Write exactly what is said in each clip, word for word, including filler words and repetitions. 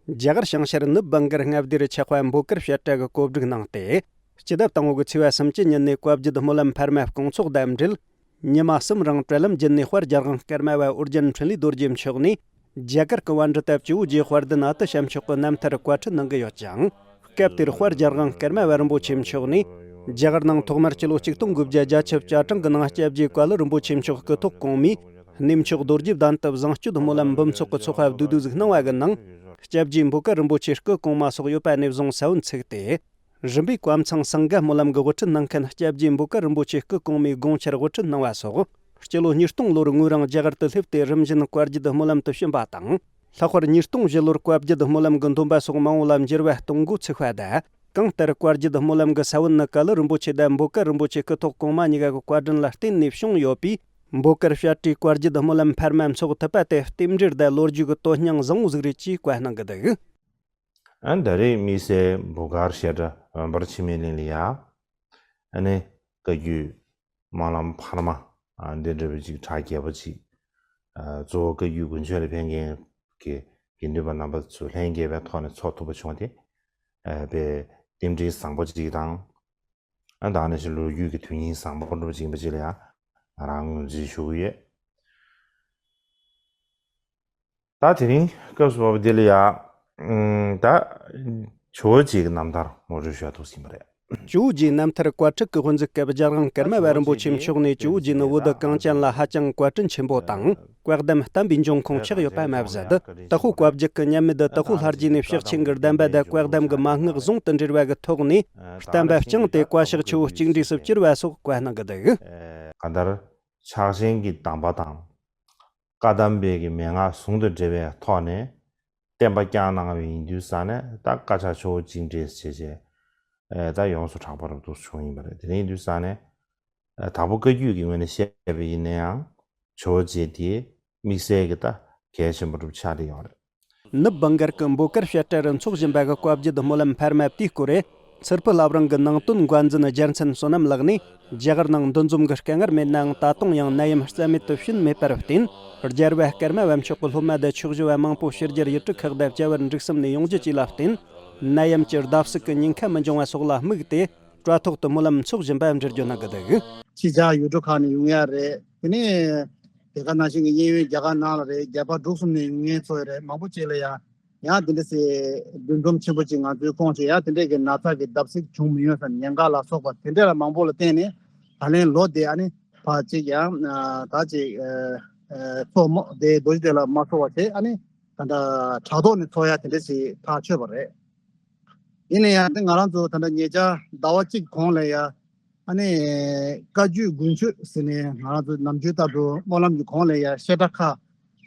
རྒྱ་གར་བྱང་ཤར་ནུབ་བྷང་གར་མངའ་སྡེར་ཆགས་པ་འབོད་དཀར་བཤད་གྲྭ་གི་བཀོད་སྒྲིག་གནང་སྟེ། སྤྱི་ཟླ་དང་པོ་གི་ཚེས་པ་སུམ་ཅུ་ཉིན་ནས་བཀའ་བརྒྱུད་སྨོན་ལམ་འཕར་མ་སྐོང་ཚོགས་དང་འབྲེལ། ཉི་མ་གསུམ་རིང་བྲེལ་ལམ་བརྒྱུད་ནས་དཔལ་རྒྱལ་དབང་ཀརྨ་པ་ཨོ་རྒྱན་འཕྲིན་ལས་རྡོ་རྗེ་མཆོག་ནས། རྒྱ་གར་གྱི་པཎྜི་ཏ་བཅུ་བོ་རྗེ་དཔལ་ལྡན་ཨ་ཏི་ཤ་མཆོག་གི་རྣམ་ཐར་བཀའ་ཁྲིད་གནང་གི་ཡོད་ཅིང་། སྐབས་དེར་དཔལ་རྒྱལ་དབང་ཀརྨ་པ་རིན་པོ་ཆེ་མཆོག་ནས། རྒྱ་གར་ནང་ཐོག་མར་སྤྱི་ལོ་ཆིག་སྟོང་དགུ་བརྒྱ་བརྒྱད་ཅུ་གྱ་གྲངས་ཀྱི་ནང་སྐྱབས་རྗེ་ཀ་ལི་རིན་པོ་ཆེ་མཆོག་སྐུ་ཐོག་གོང་མའི་གནས་མཆོག་རྡོ་རྗེ་གདན་དུ་བཟང་སྤྱོད་སྨོན་ལམ་འབུམ་ཚོགས་ཀྱི་ཚོགས་པ་བསྡུས་བསྡུས་ཟིག་གནང་བ་གི་ནང་། སྐྱབས་རྗེ་འབོད་དཀར་རིན་པོ་ཆེ་སྐུ་གོང་མ་སོགས་ཡོད་པ་ནས་བཟུང་ས་བོན་ཚུགས་ཏེ། རིམ་པས་ཀམ་ཚང་སིང་ག་སྨོན་ལམ་གྱི་དབུ་ཁྲིད་གནང་མཁན་སྐྱབས་རྗེ་འབོད་དཀར་རིན་པོ་ཆེ་སྐུ་གོང་མའི་དགོངས་འཆར་དབུ་ཁྲིད་གནང་བ་སོགས། སྤྱི་ལོ་ཉིས་སྟོང་ལོར་དངོས་རང་རྒྱ་གར་དུ་སླེབས་ཏེ། རིམ་བཞིན་བཀའ་བརྒྱུད་སྨོན་ལམ་དུ་ཕྱིན་པ་དང་། ལྷག་པར་ཉིས་སྟོང་བཞི་ལོར་བཀའ་བརྒྱུད་སྨོན་ལམ་གྱི་འདོན་པ་སོགས་མང་བོ་ལ་འགྱུར་བ་གཏོང་འགོ་ཚུགས་པ་དང་། གང་ལྟར་བཀའ་བརྒྱུད་སྨོན་ལམ་གྱི་ས་བོན་ནི་ཀ་ལི་རིན་པོ་ཆེ་དང་འབོད་དཀར་རིན་པོ་ཆེ་སྐུ་ཐོག་གོང་མ་གཉིས་ཀ་གི་བཀའ་དྲིན་ལ་བརྟེན་ནས་བྱུང་ཡོད་པས། འབོད་དཀར་བཤད་གྲྭས་བཀའ་བརྒྱུད་སྨོན་ལམ་འཕར་མ་འཚོགས་ཐུབ་པ་དེ་རྟེན་འབྲེལ་དང་ལོ་རྒྱུས་ཀྱི་དོན་སྙིང་བཟང་བོ་ཟིག་རེད་ཅེས་བཀའ་གནང་གི་འདུག། ཨ་ད་རེས་དམིགས་བསལ་འབོད་དཀར་བཤད་གྲྭ་འོད་འབར་འཆི་མེད་གླིང་ལ་ཡ། ཨ་ནི་བཀའ་བརྒྱུད་སྨོན་ལམ་འཕར་མ་ཨ་འདི་འདྲ་བའི་ཅིག་གྲ་རྒྱས་པོ་ཅིག། ཨ་གཙོ་བོ་བཀའ་བརྒྱུད་དགུན་ཆོས་ལ་ཕེབས་མཁན་གྱི་དགེ་འདུན་པ་རྣམ་པ་ཚོ་ལྷན་རྒྱས་པའི་ཐོག་ནས་འཚོགས་ཐུབ་པ་བྱུང་སྟེ། ཨ་དཔེ་རྟེན་འབྲེལ་བཟང་པོ་ཅིག་དང་། ཨ་ད་ནི་ལོ་རྒྱུས་ཀྱི་དོན་སྙིང་བཟང་པོ་འདྲ་བོ་ཅིག་ཡིན་པ་ཅིག་ལ་ཡང་ང་རང་ངོས་འཛིན་ཞུ་གི་ཡོད། ད་དེ་རིང་སྐབས་སུ་བབས་པ་འདི་ལ་ཡང་ད་ཇོ་བོ་རྗེ་གི་རྣམ་ཐར་ངོ་སྤྲོད་ཞུ་ཡ་ཐུགས་ཟིན་པ་རེད། ཇོ་བོ་རྗེའི་རྣམ་ཐར་བཀའ་ཁྲིད་ཀྱི་དབུ་འཛུགས་སྐབས་རྒྱལ་དབང་ཀརྨ་པ་རིན་པོ་ཆེ་མཆོག་ནས། ཇོ་བོ་རྗེ་ནི་བོད་གངས་ཅན་ལ་ཧ་ཅང་བཀའ་དྲིན་ཆེན་པོ་དང་། བཀའ་གདམས་བསྟན་པའི་འབྱུང་ཁུངས་ཆགས་ཡོད་པ་མ་ཟད། དྭགས་པོ་བཀའ་བརྒྱུད་ཀྱི་ཉམས་མེད་དྭགས་པོ་ལྷ་རྗེ་ནས་ཕྱག་ཆེན་གྱི་གདམས་པ་དང་བཀའ་གདམས་ཀྱི་མན་ངག་ཟུང་དུ་འབྲེལ་བ་གི་ཐོག་ནས་བསྟན་པ་བསྐྱངས་ཏེ། བཀའ་ཤག་ཆུ་བོ་གཅིག་འདྲེས་སུ་གྱུར་བ་སོགས་བཀའ་གནང་གི་འདུག། གང་ལྟར་ཕྱག་ཆེན་གྱི་གདམས་པ་དང་བཀའ་གདམས་པའི་གི་མན་ངག་ཟུང་དུ་འབྲེལ་བའི་ཐོག་ནས་བསྟན་པ་བསྐྱངས་གནང་བ་ཡིན་དུས་ཙང་ནས། ད་བཀའ་ཤག་ཆུ་བོ་གཅིག་འདྲེས་བྱས་བྱས་ད་ཡོངས་སུ་གྲགས་པ་རབ་ཏུ་བྱུང་ཡིན་པ་རེད། དེ་ཡིན་དུས་ཙང་ནས། ཨ་དྭགས་པོ་བཀའ་བརྒྱུད་ཀྱི་ངོས་ནས་བཤད་པ་ཡིན་ན་ཡང་ཇོ་བོ་རྗེ་དེ་དམིགས་བསལ་གྱི་ད་གལ་ཆེན་པོ་འགྲུབ་ཆགས་ཏེ་ཡོད་རེད། ནུབ་བྷང་གར་གྱི་འབོད་དཀར་བཤད་གྲྭ་རུ་འཚོགས་བཞིན་པ་གི་བཀའ་བརྒྱུད་སྨོན་ལམ་འཕར་མ་དེའི་སྐོར་རེད། ཚུར་ཕུད་བླ་བྲང་གི་ནང་དོན་འགོ་འཛིན་རྒྱལ་མཚན་བསོད་ནམས་ལགས་ནས། རྒྱ་གར་ནང་འདུ་འཛོམས་ཀྱི་དཀའ་ངལ་མེད་ནའང་། ད་དུང་ཡང་ནད་ཡམས་རྩ་མེད་དུ་ཕྱིན་མེད་པར་བརྟེན། རྒྱལ་བ་ཀརྨ་པ་མཆོག་གི་སློབ་མ་དང་ཆོས་ཞུ་བ་མང་པོ་ཕྱི་རྒྱལ་ཡུལ་གྲུ་ཁག་དང་བྱ་བར་འགྲིག་གསུམ་ནས་ཡོང་རྒྱུ་བཅས་ལ་བརྟེན། ནད་ཡམས་ཀྱི་བརྡབ་གསིག་གི་ཉེན་ཁ་མི་འབྱུང་བ་སོགས་ལ་དམིགས་ཏེ། དྲ་ཐོག་ཏུ་སྨོན་ལམ་འཚོགས་བཞིན་པ་འགྲེལ་བརྗོད་གནང་གི་འདུག། ཕྱི་རྒྱལ་ཡུལ་གྲུ་ཁག་ནས་ཡོང་ཡ་རེད། དེ་ནས་དེ་ག་ནང་བཞིན་གྱི་གཡས་གཡོན་རྒྱ་གར་ནང་ལ་རེད། རྒྱ་བལ་འབྲུག་གསུམ་ནས་ཡོང་མཁན་ཚོ་རེད། མང་པོ་ཅིག་ལ་ཡང་ཡང་དེ་འདྲ་སེ་འདུ་འཛོམས་ཆེན་པོ་ཅིག་ང་ཚོའི་ཁོངས་ཀྱི་ཡང་དེ་འདྲས་ཀྱི་ན་ཚ་གི་བརྡབ་གསིག་བྱུང་མི་ཡོང་ཟེར་ཉེན་ཁ་ལ་སོགས་པ་དེ་འདྲས་ལ་མང་པོ་ལ་བརྟེན་ནས། ད་ལན་ལོ་དེ་ཨ་ནི་ཕར་ཅིག་ཡང་ད་ཅིག་ཚོགས་མོ་དེ་རྡོ་རྗེ་གདན་ལ་མ་ཚོགས་པ་བྱས། ཨ་ནི་ད་ལྟ་དྲ་ཐོག་ནས་ཚོགས་ཡ་དེ་འདྲས་སེ་ཐག་ཆོད་པ་རེད། ཡིན་ན་ཡང་དེ་ང་རང་ཚོ་ད་ལྟ་ཉེ་ཆར་ཟླ་བ་གཅིག་གོང་ལ་ཡ། ཨ་ནི་བཀའ་བརྒྱུད་དགུན་ཆོས་ཟེར་ནས་ང་རང་ཚོ་ནམ་རྒྱུན་ལྟར་དུ་སྨོན་ལམ་གྱི་གོང་ལ་ཡ་བཤད་གྲྭ་ཁག་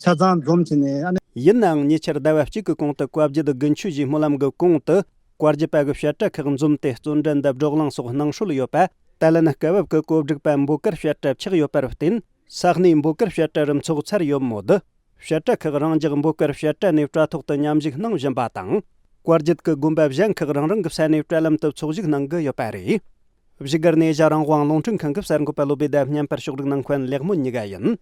ཆ་ཚང་འཛོམས་བྱས་ནས། ཨ་ནི། ཡིན་ནའང་ཉེ་ཆར་ཟླ་བ་གཅིག་གི་གོང་དུ་བཀའ་བརྒྱུད་དགུན་ཆོས་ཀྱི་སྨོན་ལམ་གྱི་གོང་དུ་བཀའ་བརྒྱུད་པ་གི་བཤད་གྲྭ་ཁག་འཛོམས་ཏེ། བརྩོན་འགྲུས་དང་བགྲོ་གླེང་སོགས་གནང་སྲོལ་ཡོད་པ། ད་ལན་སྐབས་བབ་ཀྱི་གོ་སྒྲིག་པ་འབོད་དཀར་བཤད་གྲྭ་ཆགས་ཡོད་པར་བརྟེན། ས་གནས་འབོད་དཀར་བཤད་གྲྭ་རུ་འཚོགས་ཚར་ཡོད་མོད། བཤད་གྲྭ་ཁག་རང་འཇགས་འབོད་དཀར་བཤད་གྲྭ་ནས་དྲ་ཐོག་ཏུ་མཉམ་ཞུགས་གནང་བཞིན་པ་དང་། བཀའ་བརྒྱུད་ཀྱི་དགོན་པ་གཞན་ཁག་རང་རང་གི་ས་ནས་དྲ་ལམ་དུ་འཚོགས་ཞུགས་གནང་གི་ཡོད་པ་རེད། བཞུགས་སྒར་ནས་ཨེ་ཤ་རང་དབང་རླུང་འཕྲིན་ཁང་གི་གསར་འགོད་པ་བློ་བྷེ་དང་མཉམ་པར་ཕྱོགས་སྒྲིག་གནང་མཁན་ལེགས་སྨོན་གཉིས་ཀ་ཡིན།